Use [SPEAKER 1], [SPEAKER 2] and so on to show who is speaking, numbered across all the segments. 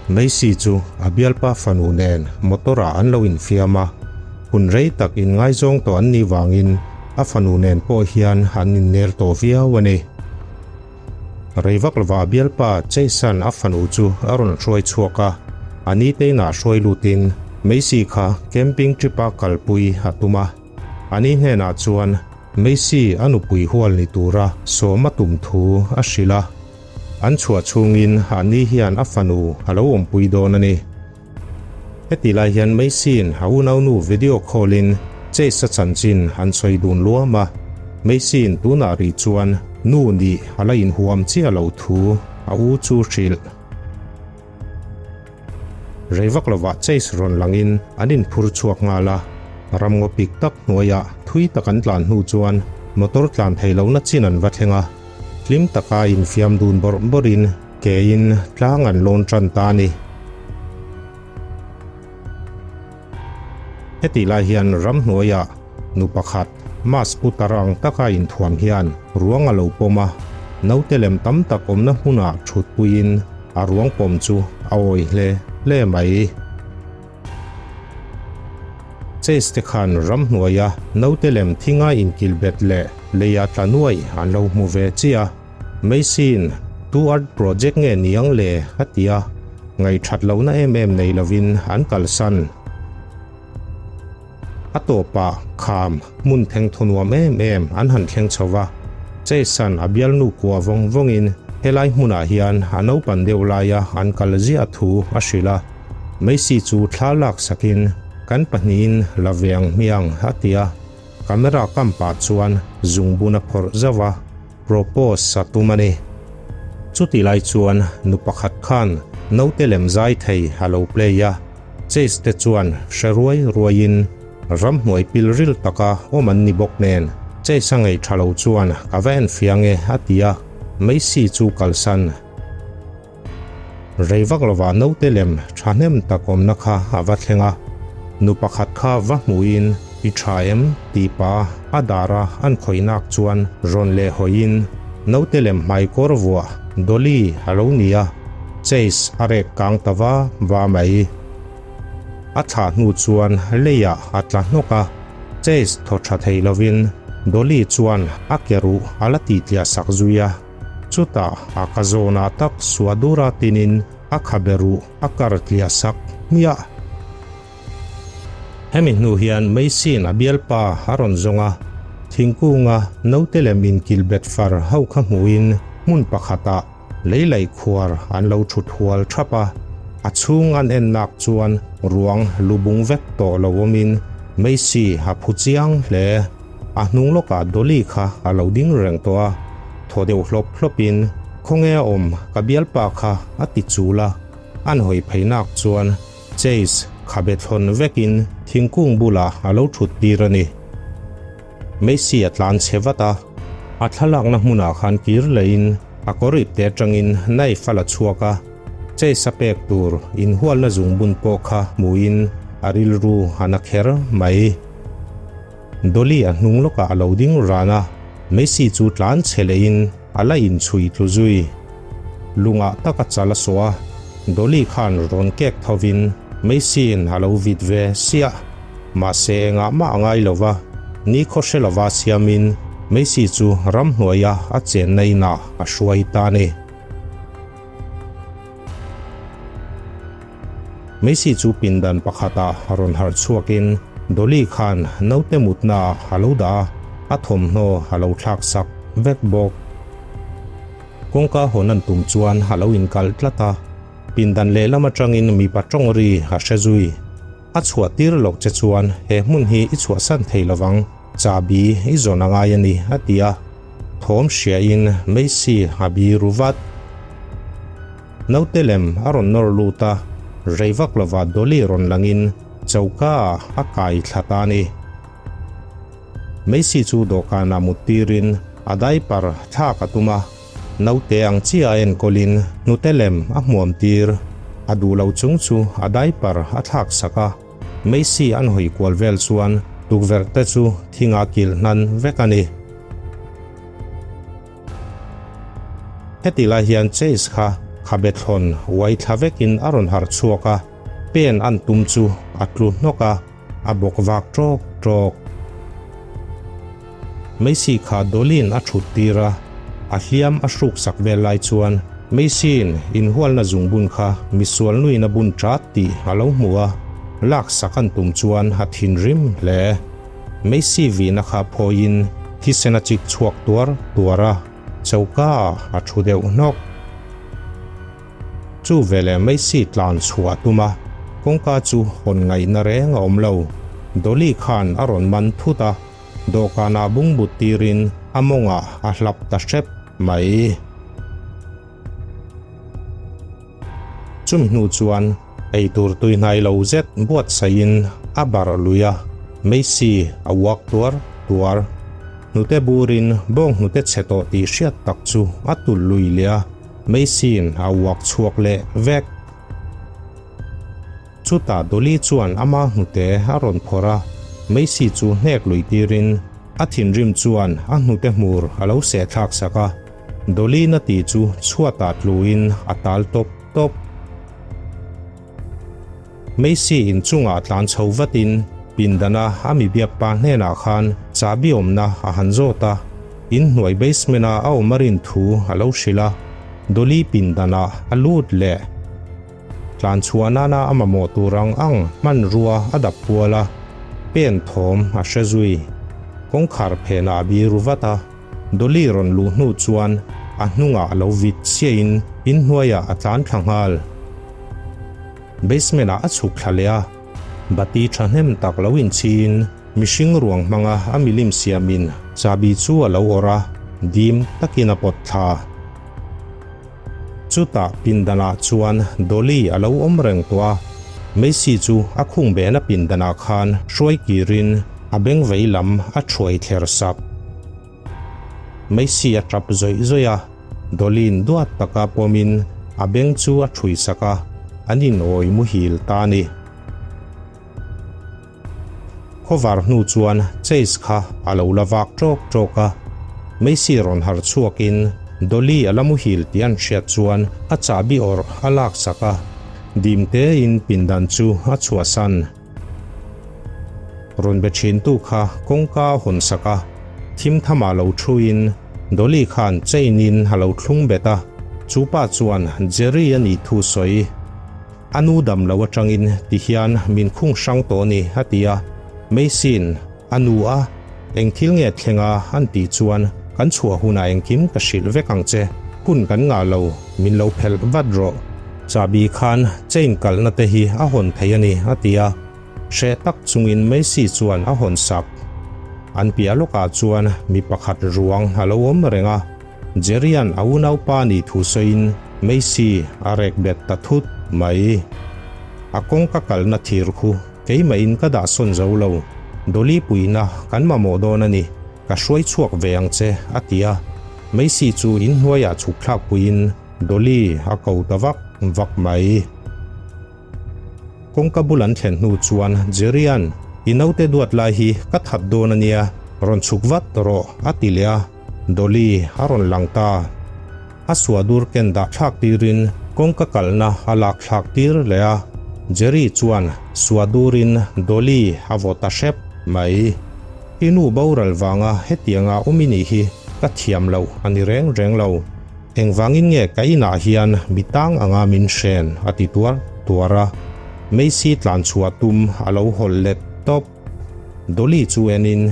[SPEAKER 1] Macy chu a bialpa fanu nen motor ah an lo infiam a, hun rei tak inngaizawng tawh an nih vangin a fanu nen pawh hian an innel tawh viau a ni. Rei vak lova a bialpa Chase-a'n a fanu chu a rawn hruai chhuak a, a nite inah hruai lutin Macy kha camping trip-a kalpui a tum a. A ni hnenah chuan Macy a nupui hual ni tura sawm a tum thu a hrilh a. An chhuah chhungin a ni hian a fanu a lo awmpui dawn a ni. Heti lai hian Macy-in a unaunu video call-in Chase-a chanchin an sawi dun luam a. Macy-in tunah rih chuan nu nih a la inhuam chiah lo thu a u chu hrilh. Rei vak lovah Chase rawn langin an inphur chhuak nghal a. Ramngaw pik tak hnuaiah thui tak an tlan hnu chuan motor tlan thei lohna chin an va thleng a. Hlim taka infiam dun bawrh bawrhin kein tlang an lawn tan ta a ni. Hetih lai hian ramhnuaiah nu pakhat mask pu tar ang taka inthuam hian ruang a lo pawm a, naute lem tam tak awmna hmunah thutpuiin a ruang pawm chu a awi hle hle mai. Chase te khan ramhnuaia naute lem thinga inkilbet leh leia tla nuai an lo hmu ve chiah a. Macy-in Tu art project nge ni ang le? a ti a, ngaihthat lohna em em nei lovin an kalsan. A tawpah kham hmun theng thaw nuam em em an han thleng chho va, Chase-a'n a bialnu kua vawng vawngin helai hmunah hian a naupan deuh laia an kal ziah thu a hrilh a. Macy chu thla lak sakin kan pahnihin la ve ang hmiang a ti a, camera kam pah chuan zungbun a phawrh zauh a. Propose a tum a ni. Chutih lai chuan nu pakhat khan naute lem zai thei a lo play a, Chase te chuan hre ruai ruaiin ramhnuai pil ril taka awm an ni bawk nen Chase a ngei tha lo chuan ka va en fiang e a ti a, Macy chu kalsan. Rei vak lovah naute lem thahnem tak awmna kha a va thleng a, nu pakhat kha va hmuhin i tha em tih pa a dara an khawihnak chuan rawn leh hawiin naute lem hmaikawr vuah Dolly a lo ni a, Chase a rek kang ta va va mai. A thlah hnu chuan leiah a tla hnawk a, Chase thaw tha thei lovin Dolly chuan a ke ruh a la titliah sak zui a. Chutah a ka zawnah tak Suadura tinin a khabe ruh a kar tliah sak hmiah. Hemi hnu hian Macy-in a bialpa a rawn zawng a, thingkunga naute lem inkilbet far ho kha hmuhin hmun pakhatah leilai khuar an lo thut hual thap a, a chhung an en nak chuan ruang lubung vek tawh lo awmin Macy a phu chiang hle. A hnung lawkah Dolly kha a lo ding reng tawh a, thaw deuh hlawp hlawpin, Khawnge a awm, ka bialpa kha a ti chul a. An hawi pheinak chuan Chase khabe thlawn vekin thingkung bulah a lo thut tir a ni. Macy a tlan chhe vat a, a thlalakna hmunah khan kir lehin a kawr ipte atangin knife a la chhuak a, Chase a pek tur inhualna zungbun pawh kha hmuhin a rilru a na kher mai. Dolly a hnung lawkah a lo ding ran a, Macy chu tlan chhe lehin a la inchhui tlu zui. Lungah tak a chal a sawh a, Dolly khan rawn kek thovin Macy-in a lo vit ve siah. Mahse engah mah a ngai lo va, nikhaw hre lova siamin Macy chu ramhnuaia a chenna inah a hruai ta a ni. Macy chu pindan pakhatah rawn harh chhuakin Dolly khan naute mutna a lo dah a, a thawmhnaw a lo thlak sak vek bawk. Kawngka hawn an tum chuan a lo inkalh tlat a, pindan lehlam atangin mipa tawng ri a hre zui. A chhuah tir loh che chuan he hmun hi i chhuahsan thei lovang, chahbi i zawn a ngai a ni, a ti a. Thawm hriain Macy a biru vat. Naute lem a rawn nawr lut a, rei vak lovah Dolly rawn langin choka ah a kai thla ta a ni. Macy chu dawhkanah mut tirin a diaper thlak a tum a, naute ang chiah a enkawlin hnute lem a hmuam tir. A duh lo chung chu a diaper a thlak sak a, Macy an hawi kual vel chuan tukverh te chu thinga kilh hnan vek a ni. Heti lai hian Chase kha Khabe thlawn uai thla vekin a rawn harh chhuak a, pen an tum chu a tlu hnawk a, a bawk vak ṭawk ṭawk. Macy kha Dolin a ṭhut tir a, a hliam a hruk sak vel lai chuan Macy-in inhualna zungbun kha misual nuin a bun ṭat tih a lo hmu a, lak sak an tum chuan a thinrim hle. Macy vihna kha phawiin thisen a chik chhuak tuar tuar a, choka a ṭhu deuh hnawk. Chu veleh Macy tlan chhuah a tum a, kawngka chu hawn ngaihna reng a awm lo. Dolly khan a rawn man thut a, dawhkanah bungbut tirin a mawngah a hlap ta hrep mai. Chumi hnu chuan eitur tuihnai lo zet buatsaihin a barh lui a, Macy a uak tuar tuar. Hnute burin bawng hnute chhe tawh tih hriat tak chu a tulh lui leh a. Macy-in a uak chhuak leh vek. Chutah Dolly chuan ama hnute a rawn phawrh a, Macy chu hnek lui tirin a thinrim chuan a hnute hmur a lo seh thlak sak a, Dolly na ti chu chhuatah tluin a tal tawp tawp. Macy inchungah tlan chho vatin pindana a mi biak pa hnenah khan chahbi awmna a han zawt a, inhnuai basement-a a awm a rin thu a lo hrilh a, Dolly pindanah a lut leh. Tlan chhuah nana a mamawh tur ang ang hmanrua a dap kual a, pen thawm a hre zui. Kawngkhar phenah a biru vat a. Dolly rawn luh hnu chuan a hnungah a lo vit chiahin inhnuaiah a tlan thla nghal. Basement ah a chhuk thla leh a, bati thahnem tak lo inchhiin mihring ruang hmanga a milim siamin chahbi chu a lo awrh a, dim takin a pawt thla. Chutah pindanah chuan Dolly a lo awm reng tawh a, Macy chu a khung behna pindanah khan hruai kirin a beng vei lam a thuai thler sak. Macy a tap zawih zawih a, Dolly'n duat taka pawmin a beng chu a thui sak a, an inawi muhil ta a ni. Khawvar hnu chuan Chase kha a lo la vak ṭawk ṭawk a, Macy rawn harh chhuakin Dolly a la muhil tih an hriat chuan a chahbi awrh a lak sak a, dim tein pindan chu a chhuahsan. Rawn be ṭhintu kha kawngka a hawn sak a, thim thamah lo ṭhuin Dolly khan chain-in a lo thlung bet a, chu pa chuan Jerry a nih thu sawi. A nu dam lo atangin ti hian min khung hrang tawh a ni a ti a, Macy-in a nu a eng thil nge thleng a an tih chuan kan chhuah hunah engkim ka hrilh vek ang che, hun kan ngah lo, min lo phelh vat rawh. Chahbi khan chain kalhna te hi a hawn thei a ni a ti a, hreh tak chungin Macy chuan a hawn sak. An piah lawkah chuan mi pakhat ruang a lo awm reng a. Jerry-a'n a unaupa nih thu sawiin Macy a rek bet ta thut mai. A kawngka kalna thir khu keimahin ka dah sawn zo lo. Dolly puihna kan mamawh dawn a ni, ka hruai chhuak ve ang che, a ti a. Macy chu inhnuaiah chhuk thlak puiin Dolly a ko ta vak vak mai. Kawngka bul an thlen hnu chuan Jerry-a'n, I naute duat lai hi ka that dawn a nia, rawn chhuk vat rawh, a ti leh a. Dolly a rawn lang ta. A suahdur ken dah thlak tirin kawngka kalhna a lak thlak tir leh a, Jerry chuan suahdurin Dolly a vaw ta hrep mai. I nu boral vanga hetianga awm i nih hi ka thiam loh a ni reng reng lo. Engvangin nge ka inah hian mi tang anga min hren a ti tuar tuar a. Macy tlan chhuah tum a lo hawlh let tawp. Dolly chu enin,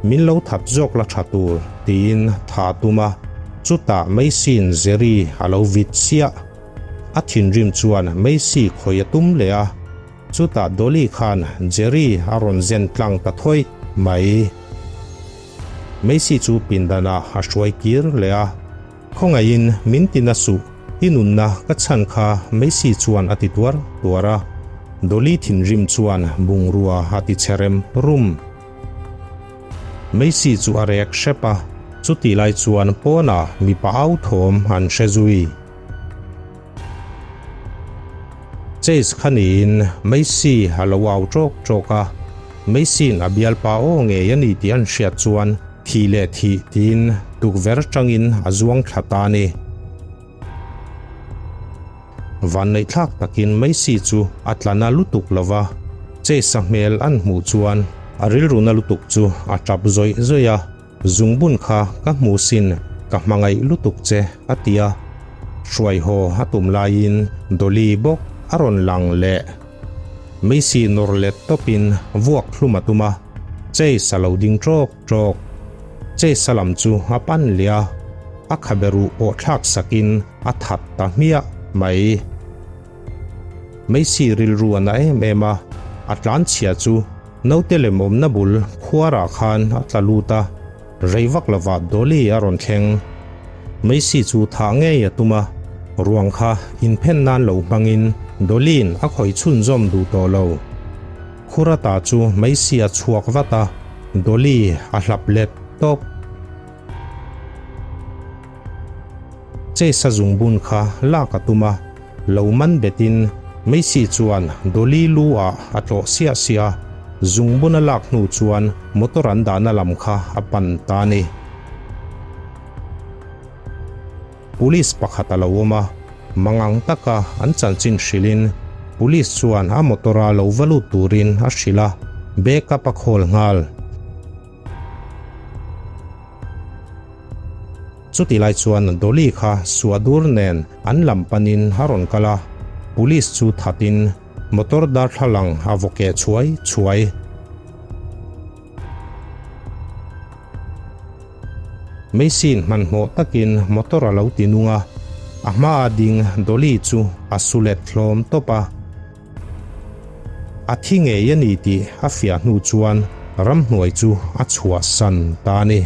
[SPEAKER 1] Min lo that zawk la tha tur, tiin tha a tum a. Chutah Macy-in Jerry a lo vit chiah. A thinrim chuan Macy khawih a tum leh a. Chutah Dolly khan Jerry a rawn zen tlang ta thawih mai. Macy chu pindanah a hruai kir leh a. Khawngaihin min ti na suh, i nunna ka chhan kha Macy chuan a ti tuar tuar a. Dolly thinrim chuan bungrua a ti che rem rum. Macy chu a rek hrep a, chutih lai chuan pawnah mipa au thawm an hre zui. Chase kha niin Macy a lo au ṭawk ṭawk a, Macy-in a bialpa aw ngei a ni tih an hriat chuan thih leh thih tiin tukverh ṭangin a zuang thla ta a ni. Vanneihthlak takin Macy chu a tla na lutuk lo va, Chase-a hmel an hmuh chuan a rilru na lutuk chu a tap zawih zawih a, Zungbun kha ka hmu sin, ka hmangaih lutuk che, a ti a. Hruaihaw a tum laiin Dolly bawk a rawn lang leh. Macy nawr let tawpin vuak hlum a tum a, Chase a lo ding ṭawk ṭawk. Chase-a lam chu a pan leh a, a khabe ruh pawh thlak sakin a that ta hmiah mai. Macy rilru a na em em a, a tlanchhia chu naute lem awmna bul khuarah khan a tla lut a, rei vak lovah Dolly a rawn thleng. Macy chu thah ngei a tum a, ruang kha inphen nan lo hmangin Dolly-in a khawih chhunzawm duh tawh lo. Khurata chu Macy a chhuak vat a, Dolly a hlap let tawp. Chase-a zungbun kha lak a tum a, lo man betin Macy chuan Dolly lu ah a tlawh siah siah a, zungbun a lak hnu chuan motor an dahna lam kha a pan ta a ni. Police pakhat a lo awm a, mangang taka an chanchin hrilhin Police chuan a motor a lo va lut turin a hrilh a, backup a call nghal. Chuti lai chuan Dolly kha suahdur nen an lam panin a rawn kal a, Police chu thatin motor darthlalang a vaw keh chhuai chhuai. Macy-in hmanhmawh takin motor a lo ti nung a, a hmaa ding Dolly chu a su let hlawm tawp a. A thi ngei a ni tih a fiah hnu chuan ramhnuai chu a chhuahsan ta a ni.